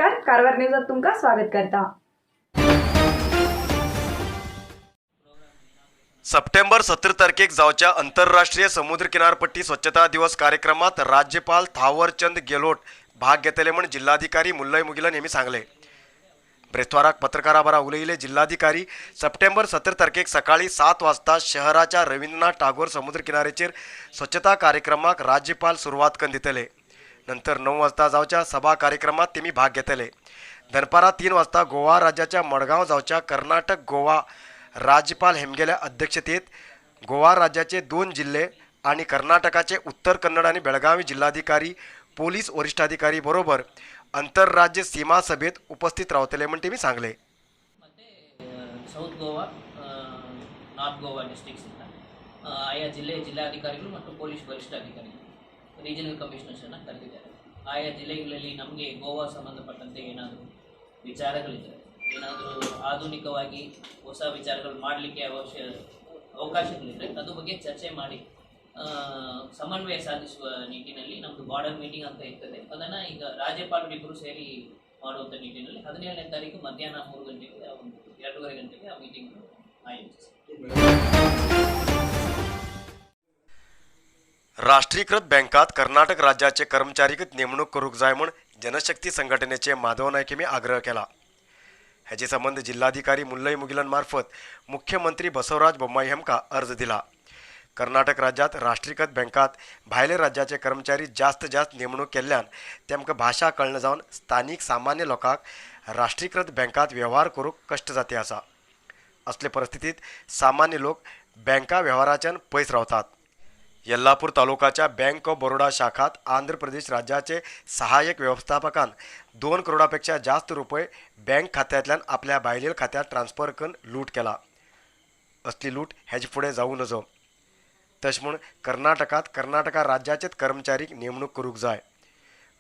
नमस्कार, कारवार न्यूजात तुमका स्वागत करता। सप्टेंबर 17 तारखेक जावच्या आंतरराष्ट्रीय समुद्र किनारपट्टी स्वच्छता दिवस कार्यक्रमात राज्यपाल थावरचंद गेहलोत भाग घेतले म्हण जिल्हाधिकारी मुल्लय मुगिलन हेमी सांगले। ब्रेस्तावाराक पत्रकारा बरा उलयले जिल्हाधिकारी सप्टेंबर 17 तारखेक सकाळी 7 वाजता शहराच्या रवींद्रनाथ टागोर समुद्र किनारेचेर स्वच्छता कार्यक्रमाक राज्यपाल सुरवात करून दितले। नंतर 9 वाजता जावच्या सभा कार्यक्रमात तेमी भाग घेतले। दनपारा 3 वाजता गोवा राज्याच्या मडगांव जावच्या कर्नाटक गोवा राज्यपाल हेमगेल्या अध्यक्षतेत गोवा राज्याचे 2 जिल्हे आणि कर्नाटकाचे उत्तर कन्नड आणि बेळगावी जिल्हाधिकारी पोलीस वरिष्ठाधिकारी बरोबर आंतरराज्य सीमा सभेत उपस्थित रावतले म्हण तेमी सांगले। South Goa, north Goa districts ಇಂದ ಆಯಾ ಜಿಲ್ಲೆಯ ಜಿಲ್ಲಾಧಿಕಾರಿಗಳು ಮತ್ತು ಪೊಲೀಸ್ ವರಿಷ್ಠಾಧಿಕಾರಿಗಳು, ರೀಜನಲ್ ಕಮಿಷನರ್ಸನ್ನು ಕರೆದಿದ್ದಾರೆ. ಆಯಾ ಜಿಲ್ಲೆಗಳಲ್ಲಿ ನಮಗೆ ಗೋವಾ ಸಂಬಂಧಪಟ್ಟಂತೆ ಏನಾದರೂ ವಿಚಾರಗಳಿದ್ದರೆ, ಏನಾದರೂ ಆಧುನಿಕವಾಗಿ ಹೊಸ ವಿಚಾರಗಳು ಮಾಡಲಿಕ್ಕೆ ಅವಕಾಶಗಳಿದ್ದರೆ ಅದ್ರ ಬಗ್ಗೆ ಚರ್ಚೆ ಮಾಡಿ ಸಮನ್ವಯ ಸಾಧಿಸುವ ನಿಟ್ಟಿನಲ್ಲಿ ನಮ್ಮದು ಬಾರ್ಡರ್ ಮೀಟಿಂಗ್ ಅಂತ ಇರ್ತದೆ. ಅದನ್ನು ಈಗ ರಾಜ್ಯಪಾಲರು ಇಬ್ಬರು ಸೇರಿ ಮಾಡುವಂಥ ನಿಟ್ಟಿನಲ್ಲಿ 17ನೇ ತಾರೀಕು ಮಧ್ಯಾಹ್ನ 3 ಗಂಟೆಗೆ, ಒಂದು 2:30 ಗಂಟೆಗೆ ಆ ಮೀಟಿಂಗ್ ಆಯೋಜಿಸಿ. राष्ट्रीयकृत बँकात कर्नाटक राज्याचे कर्मचारीक नेमणूक करूंक जाय म्हूण जनशक्ती संघटनेचे माधव नायक हेमी आग्रह केला। हेजे संबंद जिल्हाधिकारी मुल्लय मुगिलन मार्फत मुख्यमंत्री बसवराज बोम्माई हेमका अर्ज दिला। कर्नाटक राज्यात राष्ट्रीयकृत बँकात भायले राज्याचे कर्मचारी जास्त जास्त नेमणूक केल्ल्यान तेमकां भाशा कळना जावन स्थानीक सामान्य लोकांक राष्ट्रीयकृत बँकात वेव्हार करूंक कश्ट जाते आसा। असले परिस्थितीत सामान्य लोक बँका वेव्हाराच्यान पयस रावतात। येल्लापूर तालुकाच्या बँक ऑफ बरोडा शाखात आंध्र प्रदेश राज्याचे सहाय्यक व्यवस्थापकान 2 करोडापेक्षा जास्त रुपये बँक खात्यांतल्यान आपल्या बायलेल खात्यात ट्रान्स्फर करून लूट केला। असली लूट हेजे फुडें जावं नजो। तशें म्हूण कर्नाटकात कर्नाटका राज्याचेच कर्मचारीक नेमणूक करूंक जाय।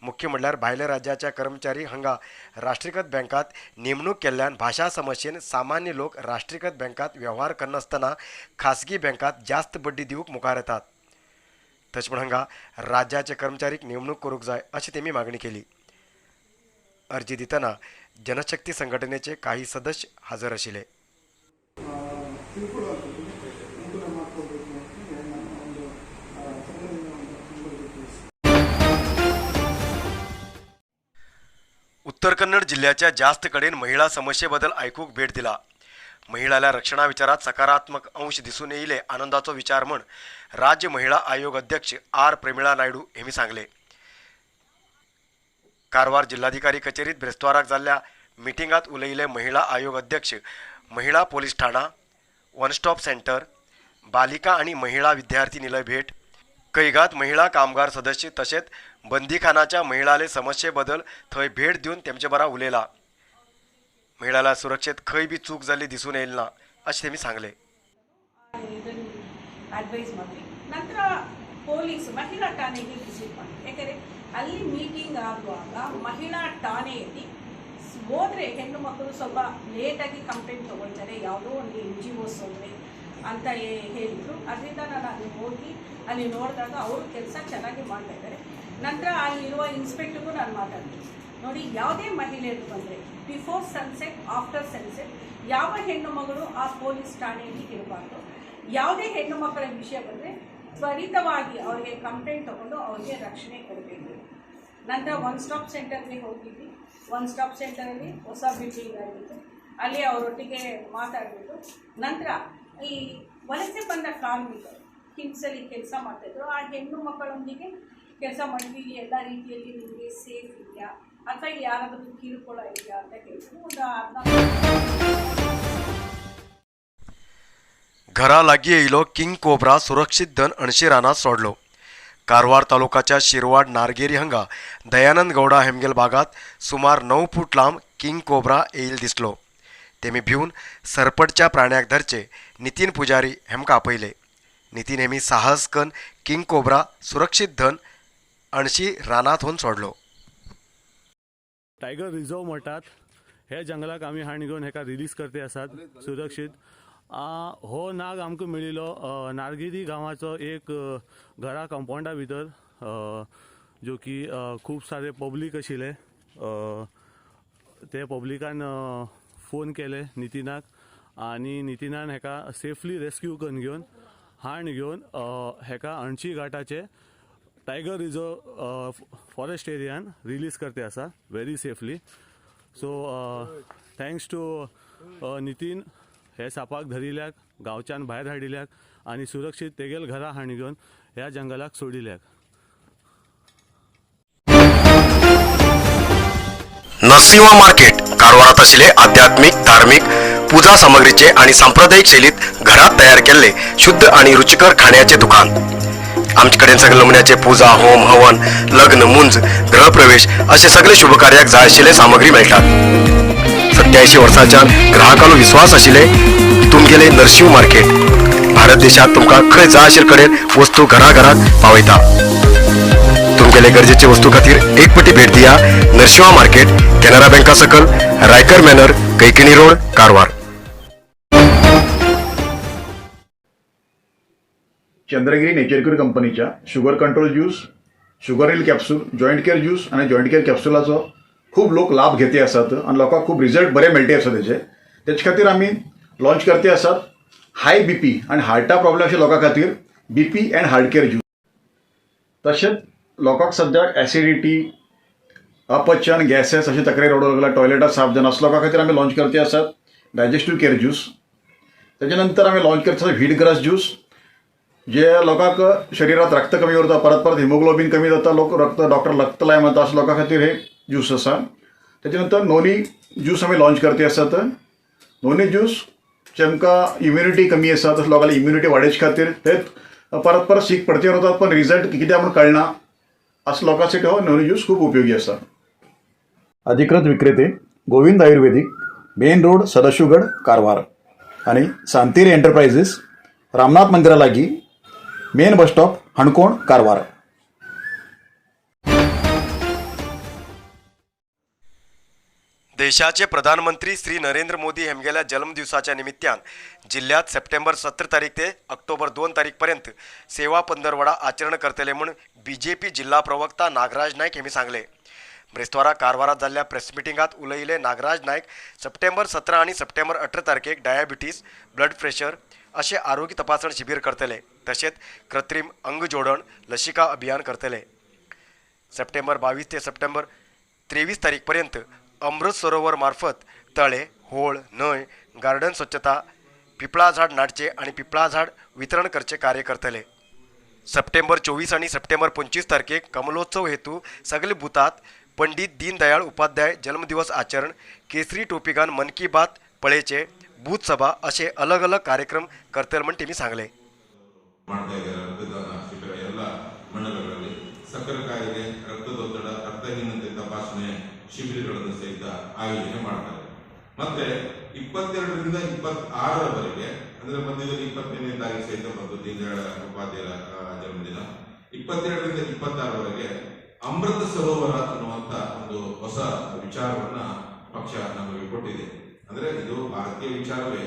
मुख्य म्हणल्यार भायल्या राज्याच्या कर्मचारी हांगा राष्ट्रीयकृत बँकात नेमणूक केल्ल्यान भाशा समस्येन सामान्य लोक राष्ट्रीयकृत बँकात वेव्हार करनासतना खासगी बँकात जास्त बड्डी दिवंक मुखार येतात। तशें म्हूण हांगा राज्याचे कर्मचारीक नेमणूक करूंक जाय अशी तेमी मागणी केली। अर्जी दितना जनशक्ती संघटनेचे काही सदस्य हजर आशिल्ले। उत्तर कन्नड जिल्ह्याच्या जास्त कडेन महिला समस्येबद्दल आयकूंक भेट दिला। महिलाल्या रक्षणा विचारात सकारात्मक अंश दिसून येयले आनंदाचो विचार म्हण राज्य महिला आयोग अध्यक्ष आर प्रेमिळा नायडू हेमी सांगले। कारवार जिल्हाधिकारी कचेरीत ब्रेस्तावाराक जाल्ल्या मिटिंगात उलयले महिला आयोग अध्यक्ष महिला police Thane, one stop centre, बालिका आणि महिला विद्यार्थी निलय भेट, कैगात महिला कामगार सदस्य तशेंच बंदीखानाच्या महिलाले समस्येबद्दल थंय भेट दिवन तेमचे बरा उलयला। महिलाला सुरक्षेत खंय बी चूक जाल्ली दिसून येयल ना अशें तेमी सांगले। ಅಡ್ವೈಸ್ ಮಾಡಿ ನಂತರ ಪೊಲೀಸ್ ಮಹಿಳಾ ಠಾಣೆಗೆ ವಿಸಿಟ್ ಮಾಡಿ, ಯಾಕೆಂದರೆ ಅಲ್ಲಿ ಮೀಟಿಂಗ್ ಆಗುವಾಗ ಮಹಿಳಾ ಠಾಣೆಯಲ್ಲಿ ಹೋದರೆ ಹೆಣ್ಣು ಮಕ್ಕಳು ಸ್ವಲ್ಪ ಲೇಟಾಗಿ ಕಂಪ್ಲೇಂಟ್ ತೊಗೊಳ್ತಾರೆ, ಯಾವುದೋ ಒಂದು NGOs ಹೋದರೆ ಅಂತ ಹೇಳಿದರು. ಅದರಿಂದ ನಾನು ಅಲ್ಲಿ ಹೋಗಿ ಅಲ್ಲಿ ನೋಡಿದಾಗ ಅವರು ಕೆಲಸ ಚೆನ್ನಾಗಿ ಮಾಡ್ತಾಯಿದ್ದಾರೆ. ನಂತರ ಅಲ್ಲಿರುವ ಇನ್ಸ್ಪೆಕ್ಟರ್ಗೂ ನಾನು ಮಾತಾಡ್ತೀನಿ, ನೋಡಿ ಯಾವುದೇ ಮಹಿಳೆಯರು ಬಂದರೆ ಬಿಫೋರ್ ಸನ್ಸೆಟ್ ಆಫ್ಟರ್ ಸನ್ಸೆಟ್ ಯಾವ ಹೆಣ್ಣು ಮಗಳು ಆ ಪೊಲೀಸ್ ಠಾಣೆಯಲ್ಲಿ ಇರಬಾರ್ದು. ಯಾವುದೇ ಹೆಣ್ಣು ಮಕ್ಕಳ ವಿಷಯ ಬಂದರೆ ತ್ವರಿತವಾಗಿ ಅವರಿಗೆ ಕಂಪ್ಲೇಂಟ್ ತೊಗೊಂಡು ಅವರಿಗೆ ರಕ್ಷಣೆ ಕೊಡಬೇಕು. ನಂತರ ಒನ್ ಸ್ಟಾಪ್ ಸೆಂಟರ್ಗೆ ಹೋಗಿದ್ವಿ. ಒನ್ ಸ್ಟಾಪ್ ಸೆಂಟರಲ್ಲಿ ಹೊಸ ಬಿಲ್ಡಿಂಗ್ ಆಗಿತ್ತು, ಅಲ್ಲಿ ಅವರೊಟ್ಟಿಗೆ ಮಾತಾಡಿಬಿಟ್ಟು ನಂತರ ಈ ವಲಸೆ ಬಂದ ಕಾರ್ಮಿಕರು ಕಿಮ್ಸಲ್ಲಿ ಕೆಲಸ ಮಾಡ್ತಾಯಿದ್ರು, ಆ ಹೆಣ್ಣು ಮಕ್ಕಳೊಂದಿಗೆ ಕೆಲಸ ಮಾಡಿದ್ವಿ. ಇಲ್ಲಿ ಎಲ್ಲ ರೀತಿಯಲ್ಲಿ ನಿಮಗೆ ಸೇಫ್ ಇದೆಯಾ ಅಥವಾ ಇಲ್ಲಿ ಯಾರಾದರೂ ಕಿರುಕುಳ ಇದೆಯಾ ಅಂತ ಕೇಳಿದ್ರು. ಒಂದು ಅರ್ಧ घरा लागीं येयलो किंग कोब्रा सुरक्षीत धन अणशी रानांत सोडलो। कारवार तालुकाच्या शिरवाड नारगेरी हांगा दयानंद गौडा हेमगेल बागात सुमार 9 फूट लांब किंग कोब्रा येयल दिसलो। तेमी भिवन सरपटच्या प्राण्याक धरचे नितीन पुजारी हेमकां आपयले। नितीन हेमी साहस कन किंग कोब्रा सुरक्षीत धन अणशी रानांत होवन सोडलो। टायगर रिझर्व म्हणटात हे जंगलाक आमी हाण घेवन हेका रिलीज करते आसात सुरक्षीत. हो नाग आमकां मेळिल्लो नारगिरी गांवाचो एक घरा कंपावंडा भितर, जो की खूब सारे पब्लीक आशिल्ले. ते पब्लिकान फोन केले नितीनाक आनी नितीनान हेका सेफली रेस्क्यू करून घेवन हाण घेवन हेका अणशी घाटाचे टायगर रिजर्व फॉरेस्ट एरियान रिलीज करते आसा very safely. So thanks to Nitin हे सापाक धरिल्याक, गांवच्यान भायर हाडिल्याक आनी सुरक्षीत तेगेल घरा हाण घेवन ह्या जंगलाक सोडिल्याक. नरसिंहा मार्केट कारवारात आशिल्ले आध्यात्मिक, धार्मिक पूजा सामग्रीचे आणि सांप्रदायिक शैलीत घरात तयार केल्ले शुद्ध आणि रुचिकर खाण्याचे दुकान. आमचे कडेन सगळे नमुन्याचे पूजा, होम, हवन, लग्न, मुंज, गृहप्रवेश असे सगळे शुभ कार्याक जाय आशिल्ले सामग्री मेळटात. 87 वर्सांच्यान ग्राहकांलो विश्वास आशिल्ले तुमगेले नरसिंह मार्केट भारत देशात तुमकां खंय जाय आशिल्ले कडेन वस्तू घराघरात पावयता. तुमगेले गरजेचे वस्तू खातीर एक पटी भेट दिया नरसिंहा मार्केट, केनरा बँका सकल, Raikar manor, Kaikini road, Karwar. Chandragiri nature cure कंपनीच्या sugar control juice, sugar heal capsule, joint care juice आनी जॉयंट केअर कॅप्सुलाचो खूब लोक लाभ घेते आसात आनी लोकांक खूब रिजल्ट बरे मेळटे आसा तेजे. तेचे खातीर आमी लॉन्च करते आसात हाय बीपी आनी हार्टा प्रॉब्लेम आशिल्ल्या लोकां खातीर BP and heart care juice. तशेंच लोकांक सद्याक एसिडिटी, अपचन, गॅसेस अशी तक्रारी वाडूंक लागला, टॉयलेटां साफ जायना, असल्या लोकां खातीर आमी लॉन्च करते आसात डायजेस्टीव केअर ज्यूस. तेच्या नंतर आमी लॉन्च करते आसात व्हीट ग्रास ज्यूस, जे लोकांक शरिरात रक्त कमी उरता, परत परत हिमोग्लोबीन कमी जाता, लोक रक्त डॉक्टर रक्त लाय म्हणता, अशा लोकां खातीर हे ज्यूस आसा. तेच्या नंतर नोनी ज्यूस आमी लॉन्च करते आसात. नोनी ज्यूस जेमकां इम्युनिटी कमी आसा, तशें लोकांली इम्युनिटी वाडोवचे खातीर, ते परत परत सीक पडते उरतात पण रिजल्ट कित्याक म्हूण कळना, असं लोकांसाठी हो नोनी ज्यूस खूब उपयोगी आसा. अधिकृत विक्रेते गोविंद आयुर्वेदिक, मेन रोड, सदाशिवगड, कारवार आणि सांतेरी एंटरप्राइजेस, रामनाथ मंदिरा लागीं, मेन बस स्टॉप, हणकोण, कारवार. देशाचे प्रधानमंत्री श्री नरेंद्र मोदी हेमगेल्या जन्मदिवसाच्या निमित्तान जिल्ह्यात सप्टेंबर 17 तारीख ते ऑक्टोबर 2 तारीख पर्यंत सेवा पंधरवडा आचरण करतले म्हूण बीजेपी जिल्हा प्रवक्ता नागराज नाईक हेमी सांगले. ब्रेस्तारा कारवारात जाल्ल्या प्रेस मिटिंगात उलयिल्ले नागराज नाईक सप्टेंबर 17 आणि सप्टेंबर 18 तारखेक डायबिटीस, ब्लड प्रेशर असे आरोग्य तपासण शिबीर करतले. तसेच कृत्रिम अंग जोडण लसिका अभियान करतले. सप्टेंबर 22 ते सप्टेंबर 23 तारीखपर्यंत अमृत सरोवर मार्फत तळे, होळ, न्हंय, गार्डन स्वच्छता, पिपळा झाड नाटचे आणि पिपळा झाड वितरण करचे कार्य करतले. सप्टेंबर 24 आणि सप्टेंबर 25 तारखेक कमलोत्सव हेतू सगळे बुथात पंडित दीनदयाळ उपाध्याय जन्मदिवस आचरण, केसरी टोपीगान मन की बात पळेचे, बूथ सभा असे अलग अलग कार्यक्रम करतले म्हण तेमी सांगले. ಮಾಡ್ತಾ ಇದ್ದಾರೆ ರಕ್ತದಾನ ಶಿಬಿರ ಎಲ್ಲ ಮಂಡಲಗಳಲ್ಲಿ. ಸಕ್ಕರೆ ಕಾಯಿಲೆ, ರಕ್ತದೊತ್ತಡ, ರಕ್ತಹೀನತೆ ತಪಾಸಣೆ ಶಿಬಿರಗಳನ್ನು ಸಹಿತ ಆಯೋಜನೆ ಮಾಡ್ತಾರೆ. ಮತ್ತೆ 22ರಿಂದ 26ರವರೆಗೆ, ಅಂದ್ರೆ ಮಧ್ಯದಲ್ಲಿ 20ನೇ ತಾರೀಕು ಸಹಿತ ಬಂತು ದೀನದಯಾಳ ಉಪಾಧ್ಯಾಯರ ಜನ್ಮದಿನ, 22ರಿಂದ 26ರವರೆಗೆ ಅಮೃತ ಸರೋವರ ಅನ್ನುವಂತ ಒಂದು ಹೊಸ ವಿಚಾರವನ್ನ ಪಕ್ಷ ನಮಗೆ ಕೊಟ್ಟಿದೆ. ಅಂದ್ರೆ ಇದು ಭಾರತೀಯ ವಿಚಾರವೇ.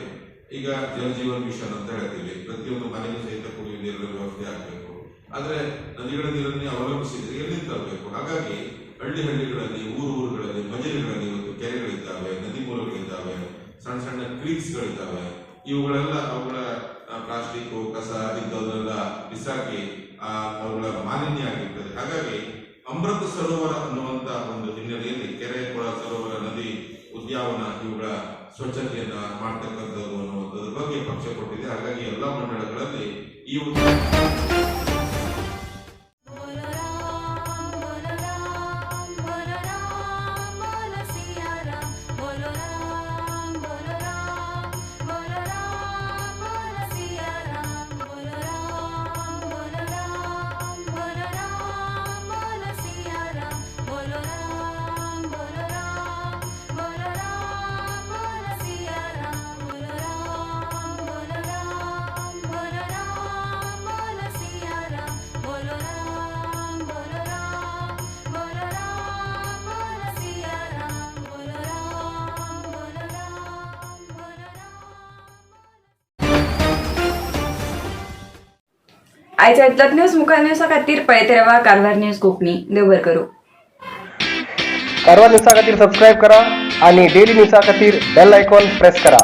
ಈಗ ಜಲ ಜೀವನ್ ಮಿಷನ್ ಅಂತ ಹೇಳ್ತೀವಿ. ಪ್ರತಿಯೊಂದು ಮನೆಗೂ ಸಹಿತ ಕುಡಿಯುವ ನೀರಿನ ವ್ಯವಸ್ಥೆ ಆಗಬೇಕು. ಆದ್ರೆ ನದಿಗಳ ನೀರನ್ನೇ ಅವಲಂಬಿಸಿದ್ರೆ ಎಲ್ಲಿಂದ ತರಬೇಕು? ಹಾಗಾಗಿ ಹಳ್ಳಿ ಹಳ್ಳಿಗಳಲ್ಲಿ, ಊರು ಊರುಗಳಲ್ಲಿ, ಮಜಲುಗಳಲ್ಲಿ ಇವತ್ತು ಕೆರೆಗಳಿದ್ದಾವೆ, ನದಿ ಮೂಲಗಳಿದ್ದಾವೆ, ಸಣ್ಣ ಸಣ್ಣ ಕ್ರೀಕ್ಸ್ಗಳಿದ್ದಾವೆ. ಇವುಗಳೆಲ್ಲ ಅವುಗಳ ಪ್ಲಾಸ್ಟಿಕ್, ಕಸ ಇಂಥವನ್ನೆಲ್ಲ ಬಿಸಾಕಿ ಅವುಗಳ ಮಾಲಿನ್ಯ ಆಗಿರ್ತದೆ. ಹಾಗಾಗಿ ಅಮೃತ ಸರೋವರ ಅನ್ನುವಂತ ಒಂದು ಹಿನ್ನೆಲೆಯಲ್ಲಿ ಕೆರೆ, ಕೊಳ, ಸರೋವರ, ನದಿ, ಉದ್ಯಾನವನ ಇವುಗಳ ಸ್ವಚ್ಛತೆಯನ್ನ ಮಾಡ್ತಕ್ಕಂಥದ್ದು ಅನ್ನುವಂಥದ್ರ ಬಗ್ಗೆ ಪಕ್ಷ ಕೊಟ್ಟಿದೆ. ಹಾಗಾಗಿ ಎಲ್ಲಾ ಮಂಡಳಗಳಲ್ಲಿ ಈ ಒಂದು बोलो राम, बोलो राम, बोलो राम, बोलो सिया राम, बोलो राम, बोलो राम, बोलो राम, बोलो सिया राम, बोलो राम, बोलो राम, बोलो राम, बोलो सिया राम, बोलो राम, बोलो राम, बोलो राम, बोलो सिया राम, बोलो राम, बोलो राम, बोलो राम, बोलो सिया राम, बोलो राम, बोलो राम, बोलो राम, बोलो सिया राम, बोलो राम, बोलो राम, बोलो राम. आयच्या इतलोच न्यूज. मुखार न्यूजा खातीर पळयत रावा कारवार न्यूज कोंकणी. देव बरें करूं. कारवार न्यूजा खातीर सबस्क्रायब करा आणि डेली न्यूजा खातीर बेल आयकॉन प्रेस करा.